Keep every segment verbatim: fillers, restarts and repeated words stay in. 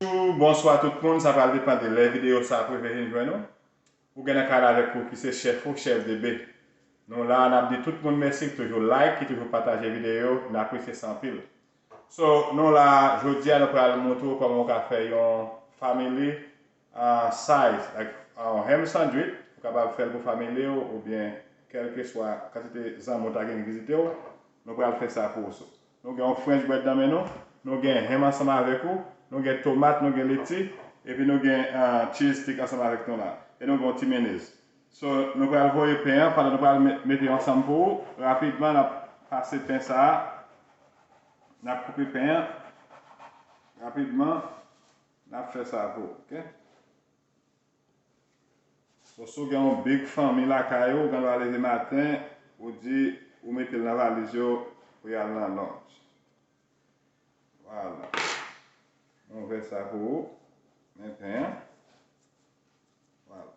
Bonjou, bonswa tout moun, sa pral depann de lè videyo sa ap rive vin jwenn ou. Ou gen nan kay la avèk ou ki se chèf ou, chèf de be. Nou la, n ap di tout moun mèsi ki toujou like, ki toujou pataje videyo, n apresye sa anpil. So, nou la, jodi a nou pral montre w kòman w ka fè yon family uh, size, like, uh, ham sandwich, ou kapab fè l pou fanmi w, oubyen kèlkeswa kantite zanmi w ta gen ki vizite w, nou pral fè sa pou ou. So, nou gen yon French bread nan men nou, nou gen ham ansanm avèk ou, nou gen tomat, nou gen leti, epi nou gen uh, cheese stick ansanm avèk nou la. E nou gen yon ti meyonèz. So, nou pral voye pen an, pandan nou pral me- mete yo ansanm pou ou, rapidman n ap pase pen sa a, n ap koupe pen an, rapidman, n ap fè sa pou ou, oke? So, si w gen yon big fanmi lakay ou, ou gen dwa leve maten, ou di, ou mete l nan valiz yo pou y al nan lunch. Vwala. Mwen ouvè sa pou ou. Men pen an. Vwala.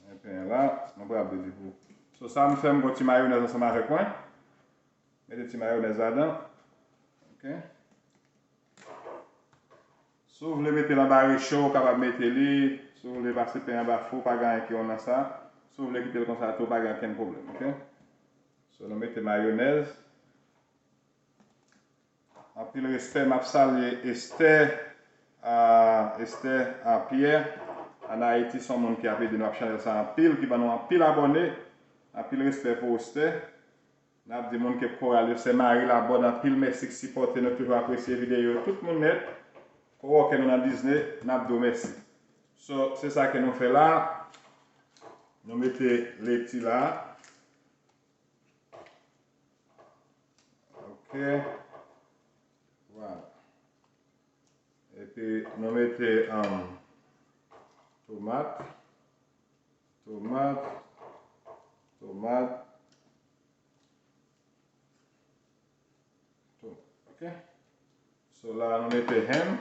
Men pen an la, mwen pral bebe pou ou. So, sa m fè, m gon ti mayonèz ansanm avèk mwen. Mete ti mayonèz ladan. Oke. Si w vle mete l anba recho, ou kapab mete li. Si w vle pase pen anba fou, pa gen anyen ki wrong nan sa. Si w vle kite l konsa tou, pa gen okenn pwoblèm, oke? So, nou mete mayonèz. Anpil respè, m ap salye Esther, ah, Esther, ah, Pierre. Ann Ayiti, se yon moun ki ap ede nou ak chanèl sa anpil, ki ban nou anpil abòne. Anpil respè pou ou, Esther. N ap di moun Cape Coral yo, Sè Mari Labòd, anpil mèsi k sipòte nou, toujou apresye videyo yo. Tout moun nèt, kowoke nou nan Disney, n ap di w mèsi. So, se sa ke nou fè la. Nou mete leti la. Oke. Vwala. Epi nou mete um, tomat. Tomat. Tomat. Tomat. Oke. So la nou mete ham.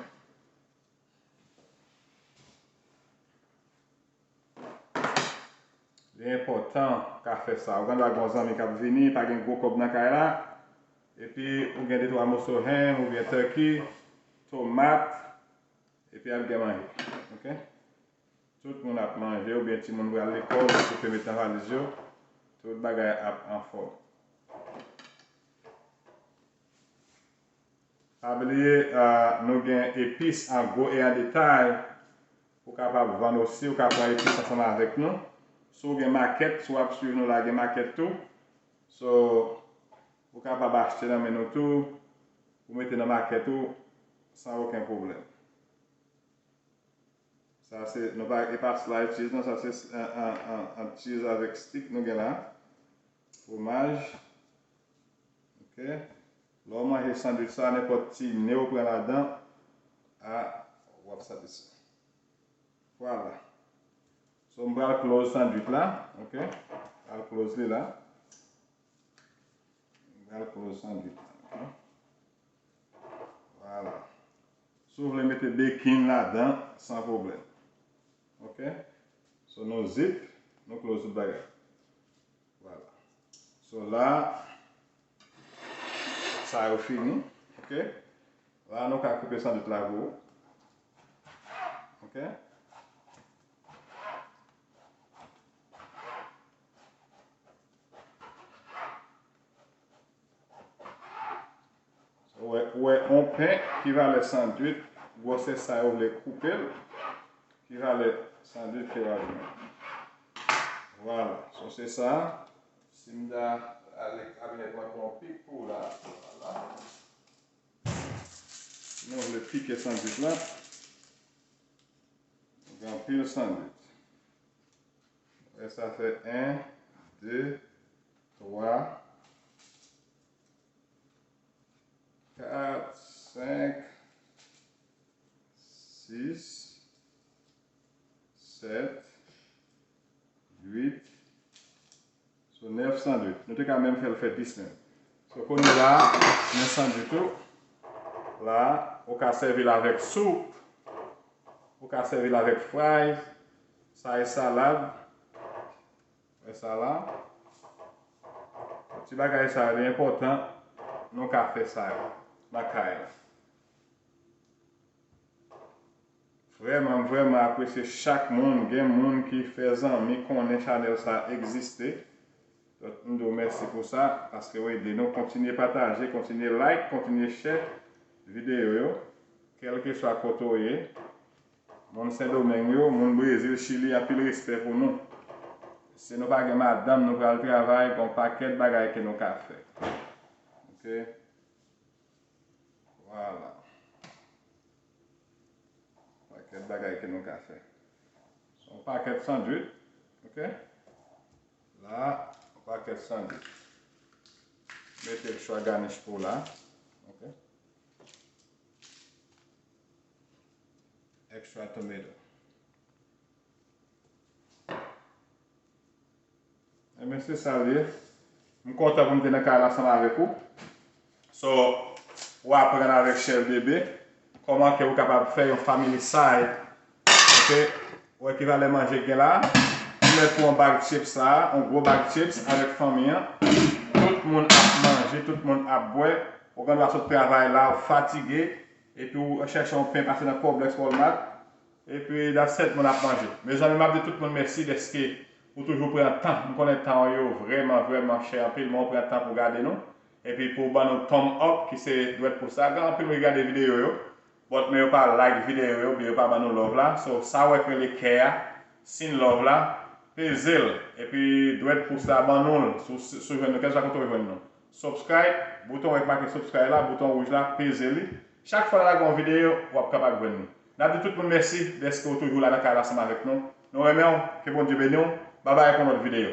Li enpòtan ka fè sa. Ou gen dwa gen yon zanmi k ap vini, pa gen gwo kòb nan kay la. Epi ou gen de twa moso ham oubyen turkey, tomat, epi ap gen manje. Oke? Tout moun ap manje, oubyen timoun pral lekòl, ou pèmèt nan valiz yo. Tout bagay ap anfòm. Pa bliye, ah, nou gen epis an gwo e an detay pou kapab vann osi. Ou ka pran epis ansanm avèk nou. Si w gen makèt, si w ap swiv nou la, gen makèt tou. So, ou kapab achte nan men nou tou, ou mete nan makèt ou san okenn pwoblèm. Sa se, nou pa, e pa slice cheese non, sa se an, an, an, an cheese avèk stick nou gen la. Fromaj. Oke. Lè w manje sandwich sa, nenpòt ti ne w pran ladan, a, w ap satisfè. Vwala. So, m pral close sandwich la, oke? M pral close li la. M pral close sandwich la, oke? Vwala. Si w vle mete bacon ladan, san pwoblèm. Oke? So, nou zip, nou close tout bagay. Vwala. So, la, sa yo fini. Oke? La, nou ka koupe sandwich la pou ou. Oke? Ou wè, ou wè, yon pen ki valè sandwich, gwosè sa yo vle koupe l, ki valè sandwich ke w ap jwenn. Vwala, so se sa. Si m ta ale kabinèt mwen pran yon pik pou w la. Vwala. Si nou vle pike sandwich la, nou gen anpil sandwich. Wè sa fè en, de, twa, kat, senk, sis, sèt, uit. So, nèf sandwich. Nou te ka menm fè l fè dis menm. So, kounye la, men sandwich ou. La, ou ka sèvi l avèk soup. Ou ka sèvi l avèk fries. Sa e salad. Wè sa la. Ti bagay sa yo, li enpòtan. Nou ka fè sa yo. lakay la. Vrèman, m vrèman apresye chak moun. Gen moun ki fè zanmi konnen chanèl sa egziste. Donk, m di w mèsi pou sa, paske w ede nou. Kontinye pataje, kontinye like, kontinye share videyo yo, kèlkeswa kote w ye. Moun Sendomeng yo, moun Brezil, Chili, anpil respè pou nou. Si nou pa gen madanm, nou pral travay, gen yon pakèt bagay ke nou ka fè. Oke? Vwala. Pakèt bagay ke nou ka fè. Yon pakèt sandwich, oke? La, yon pakèt sandwich. Mete extra garnish pou la, oke? Extra tomato. Ebyen, se sa l ye. M kontan pou m te nan kay la ansanm avèk ou. So, w aprann avèk Chèf Bebe kòman ke ou kapab fè yon family side. Oke? Ou wè ki valè manje k gen la? M mèt pran yon bag chips la, yon gwo bag chips avèk fanmi an. Tout moun ap manje, tout moun ap bwè. Ou gen dwa sot travay la, ou fatige, epi w chèche yon pen pase nan Publix, Walmart. Epi that's it, moun ap manje. Mezanmi, m ap di tout moun mèsi dèske ou toujou pran tan. M konnen tan w yo vrèman, vrèman chè anpil, men w pran tan pou gade nou. Epi pou w ban nou thumb up, ki se dwèt pous la. Gen anpil moun ki gade videyo yo, but men yo pa like videyo yo, oubyen yo pa ban nou love la. So, sa w wè k rele kè a, sin love la, peze l. Epi dwèt pous la, ban nou l, si w, si w jwenn nou, kèlkeswa kote w jwenn nou. Subscribe, bouton w wè k make subscribe la, bouton wouj la, peze li. Chak fwa n lage yon videyo, w ap kapab jwenn li. N ap di tout moun mèsi dèske w toujou la nan kay la ansanm avèk nou. Nou renmen w, ke Bondye beni w. Babay, pou yon lòt videyo.